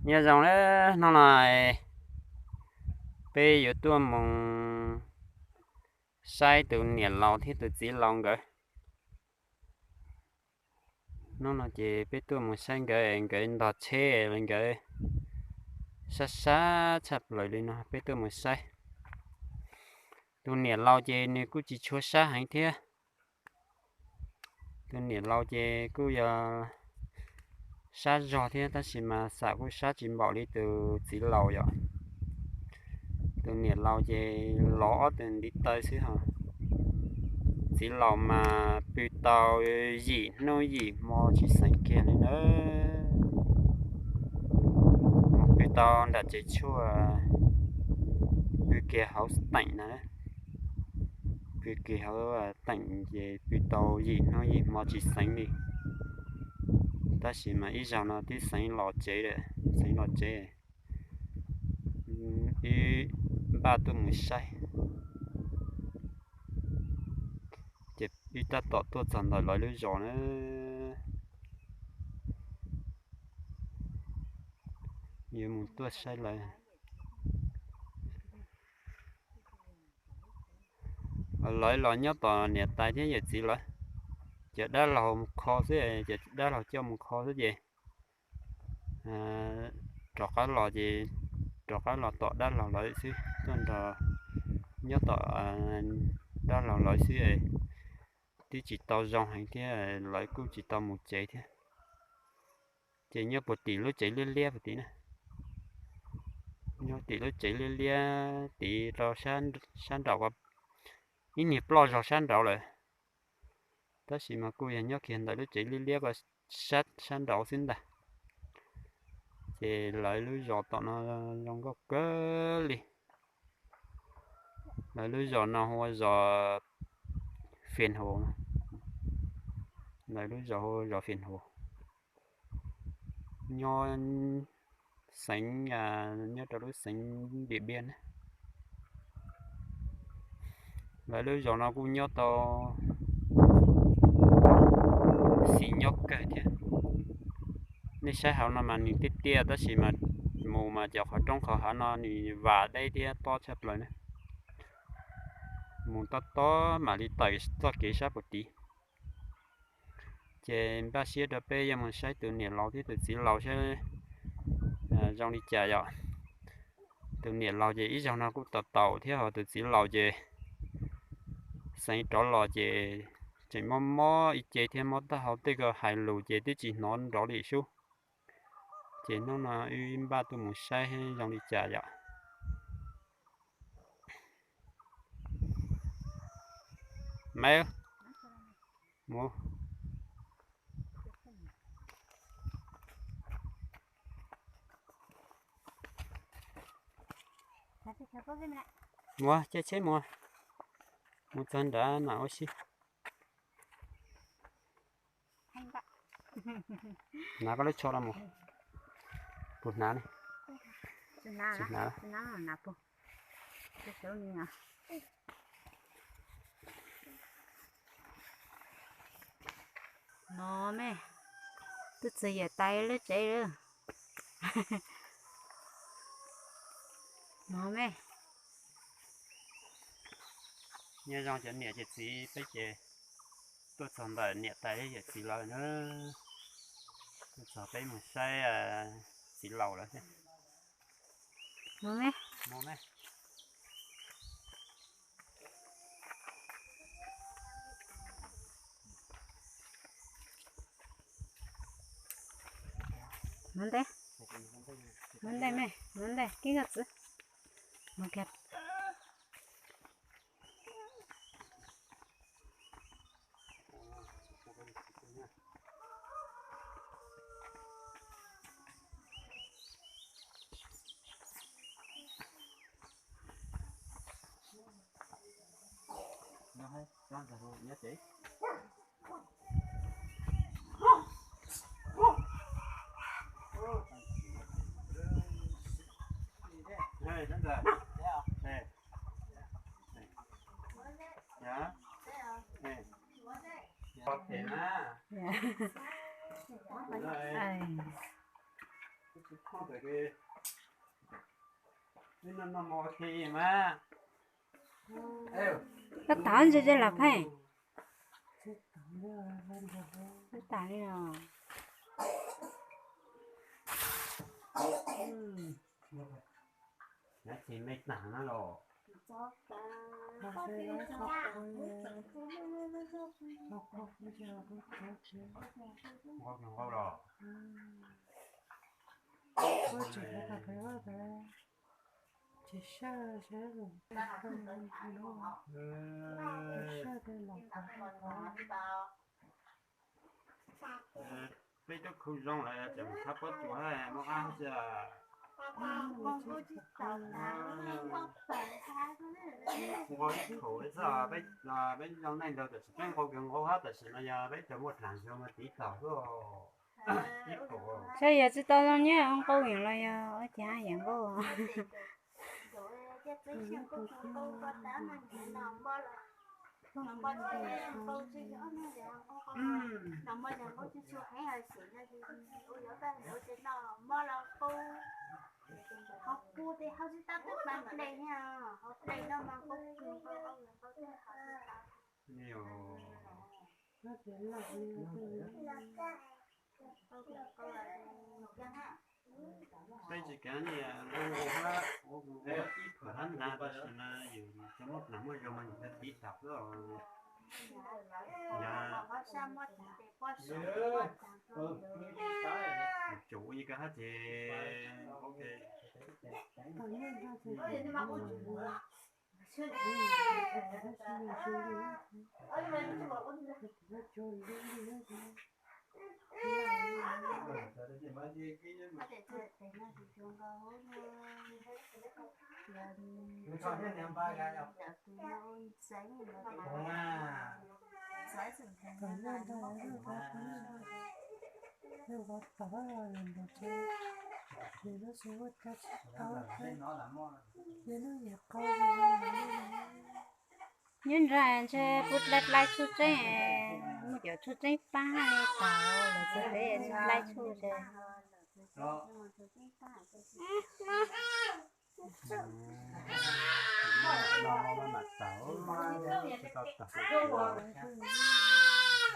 Nyob zoo na, hnub no peb yuav tuaj mus saib tus niam laus thiab tus txiv laus nkawd. Hnub no ces peb tuaj mus saib nkawd, nkawd ntog tsheb, nkawd sab sab tshaj plaws li no, peb tuaj mus saib. Tus niam laus ces nws kuj tsis tshua sab heev thiab. Tus niam laus ces kuj yog sab zog thiab, tab sis mas xam kuj sab tsis npaum li tus txiv laus yom. Tus niam laus ces lov ob tug ntiv taw xwb ho. Txiv laus mas pw tau yim hnub yim hmo tsis xeev kiag li na. Mus pw tau nram tsev tshuaj, pw kiag hauv teem no, pw kiag hauv teem ces pw tau yim hnub yim hmo tsis xeev li. Tab sis mas ib zaug no twb xeev los tsev lawm, xeev los tsev, wb npaj tuaj mus saib. Ces wb tab tom tuaj txog ntawm lawv lub zos na, yuav mus tuaj saib lawv. Lawv los nyob tom niam tais thiab yawm txiv lawv, cov dab laug mus kho xwb, cov dab laug coj mus kho xwb ces rov qab los ces rov qab los tom dab laug lawv xwb, tuaj nrog nyob tom dab laug lawv xwb, twb tsis tau zoo heev thiab lawv kuj tsis tau mus tsev thiab. Ces nyob puag tim lub tsev liab liab puag tim na, nyob tim lub tsev liab liab tid rau sab nraud, ib niag ploj zog sab nraud lawm. Tab sis mas kuj yog nyob kiag ntawm lub tsev liab liab ko sab nraud xwb ntag. Ces lawv lub zos tom no zoo nkauj kawg li. Lawv lub zos no hu ua zos Fias Hus, lawv lub zos hu ua zos Fias Hus, nyob xeev, nyob rau lub xeev Diam Npiaj na. Lawv lub zos no kuj nyob tau xis nyob kawg thiab. Nej saib hauv no mas nws tiaj tiaj tab sis mas mus mas cov qhov roob qhov hav no nws vam deb thiab tob tshaj plaws na. Mus tob tob mam li tawm txoj kev sab puag tid. Ces npaj siab rau peb yuav mus saib tus niam laus thiab tus txiv laus saib zoo li cas yom. Tus niam laus ces ib zaug no kuj tau taus thiab, ho tus txiv laus ces xeev rov los ces tseem mob mob ib ce thiab, mob taub hau tej ko hais lus ces twb tsis hnov nrov li sub. Ces hnub no wb npaj tuaj mus saib zoo li cas yom. Maiv, mus. Mus, caij tsheb mus, mus txog nrad mam ua si. Hnav koj lub tsho los mus. Kuv hnav ne. Tsis hnav. No me, twb txog yawm tais lub tsev lawm. No me, nyob zoo cov niam cov txiv peb ces tuaj txog ntawm niam tais thiab yawm txiv lawv na. Tuaj txog peb mus saib txiv laus lawv thiab. Mus ntej, mus ntej me, mus ntej kib koj txiv. Mus kiag. Koj tov ntse ze los pheej. Koj tas li os. Nyob tsis me tag na los. Nqau nqau los. Tsis sab, sab los, sab los. Peb cov khau zoo lawm ces mus thab pob tsuas muab qab xwb. Nqau ib thaum xwb, peb zoo neej ntawd tam sim peb nqau kiag nqau hab tam sim no yog peb cov muaj dlaag zoo mas tiv tauj xwb. Saib yog tsis tau zoo nyob nqau yeem los yog ua cas yeem nqau. Peb tsis kav nqau hab, ib phuam hab ntav tab sis mas yus cov muaj dlaag muaj zoo mas yus tiv tauj xwb. Yog tsum ua li ko hab ces ok. Nyob nrad ntshe pub dlaib dlaib tshuaj tseeb, muaj cov tshuaj tseeb pab li tau lawv txog peb dlaib tshuaj ntshe.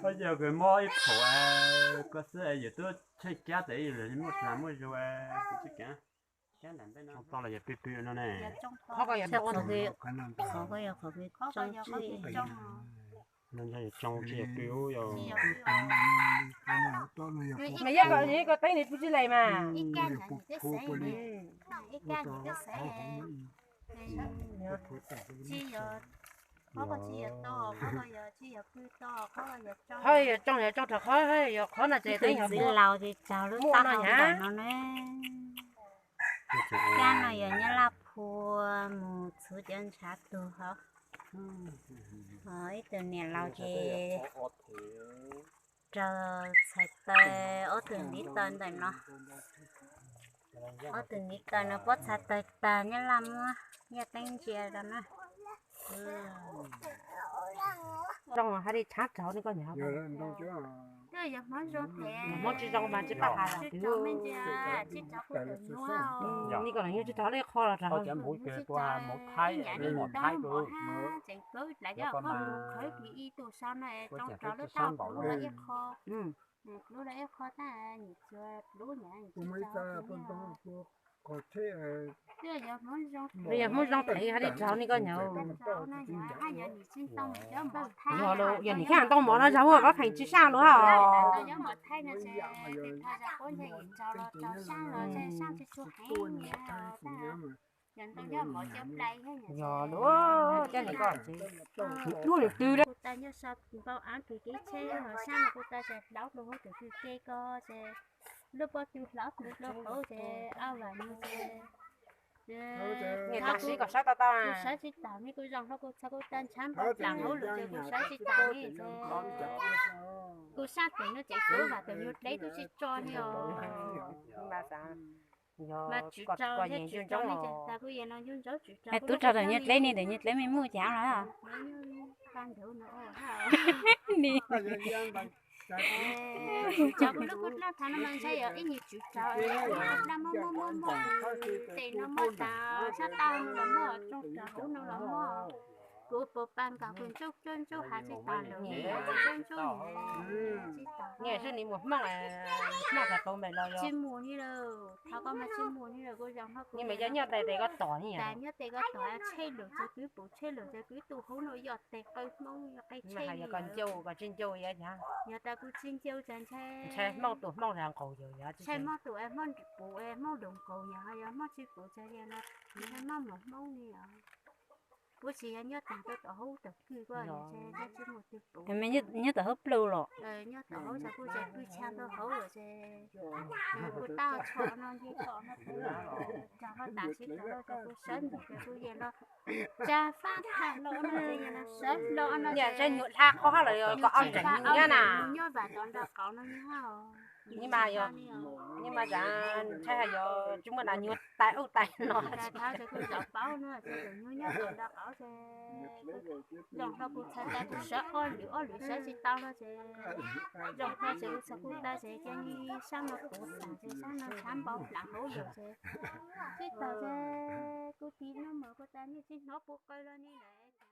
Koj yog kws mob ib phaum koj xwb es yus twb tsheej kiab tes yus muaj dlaag muaj zoo kuv tsis kav. Tsoo toj los yog pw pw no ne. Qhov ko yog qhov pw tsoo tsis. No yog tsoo tsis yog pw ub yog. Mas yog koj teeb nws pw tsis lais mas. Qhov yog tsoo yog tsoo rau qhov yog qhov no ces teeb yog txiv laus ces tsaug lub taub hau ntawm no ne. Kab no yog nyab laj phua mus txhuv cov ntshav tug hauv. Ib tug niam laus ces raug txhais taw, ob tug ntiv taw ntawm no. Ob tug ntiv taw no pob txha tawg tag, nyab laj muab yaj teeb ntsia rau na. Zoo hais li tshab tsaug ne koj nyob. Hmoob tsis zoo mas tsis pab has los twb. Ne koj los nyuj tsis tau lej qho los rau. Yog Hmoob zoo them hais li tsaug ne koj nyob. Yog nim xyaj ntoo mov no zag ua pab pheem tsis saj lawm hos. Yog lub coj nim koj tsis dub nim twg li. Niam tab sis kom saib tau tau. Kuv sab tes no ces kuv vam tawm nyuag dleb tub tsis tso li os. Mas tswv rau thiab tswv rau ne, tas kuj yog no nyuag ntsaub tswv rau. Tub rau tawm nyuag dleb ne, tawm nyuag dleb me muj ces los. Ni. Cov kuv lub kuj dlaj thav no mas ntshai yog ib nyuag tswv tsav, dlaj muaj muaj muaj muaj, tes no muaj tas, sab tauj no los muaj, rooj tsav hauv no los muaj. Kuv puas pa nkaus kuv ntsuj ntsuj ntsuj hav tsis tas lawm, ntsuj ntsuj tsis tas. Niam seb nws mus Hmoob, Hmoob thaum tau npaum los tsis mus li lawm, thov koj mas tsis mus li lawm, kuv zoo hauv kuv mas yog nyob tes tes koj tom ni, tas nyob tes koj tom, tshej lawm ces kuv pum, tshej lawm ces kuv tu hauv no yog tes qw Hmoob qe tshej, yog koj ncauj koj tsis ncauj, yog tas kuv tsis ncauj ces ntshai Hmoob tus Hmoob nqaus yus, ntshai Hmoob tus es Hmoob pum es Hmoob nqaus yus, yog Hmoob tsis pum ces yog no ntshai Hmoob mus Hmoob li os. Puas tsis yog nyob tag rau tom hauv tom kws ko, nyob tom hauv plawg los, nyob tom hauv ces kuj ces pw tshaj rau hauv lawm ces kuv tab tsho no nce tom no, rau hauv tas sib rau ces kuv sawv ntawm ces kuv yeej los tsa fab tham los no, sawv los no, nyuam dlha qhov hauv lawm kom ob ntsais nyuj nyob na, nyob vam tom nram qauv no nyob. Ni mas yog, ni mas tsam ntshai hais yog tsis muaj nas nyuag tais ub tais no. Thaum ces kuv zov paub no ces tus nyuj nyob tom nram qauv ces zoo hlo kuv txhais tes kuv sawv ob lwm ob lwm sawv tsis tau no ces zoo hlo ces kuv txhais kuv tes ces cia li sab no puv tas ces sab no tshav npau hla hauv lawm ces tib tas ces kuv tig no mas kuv tas nej tsis hnov puv qw los ni lawm.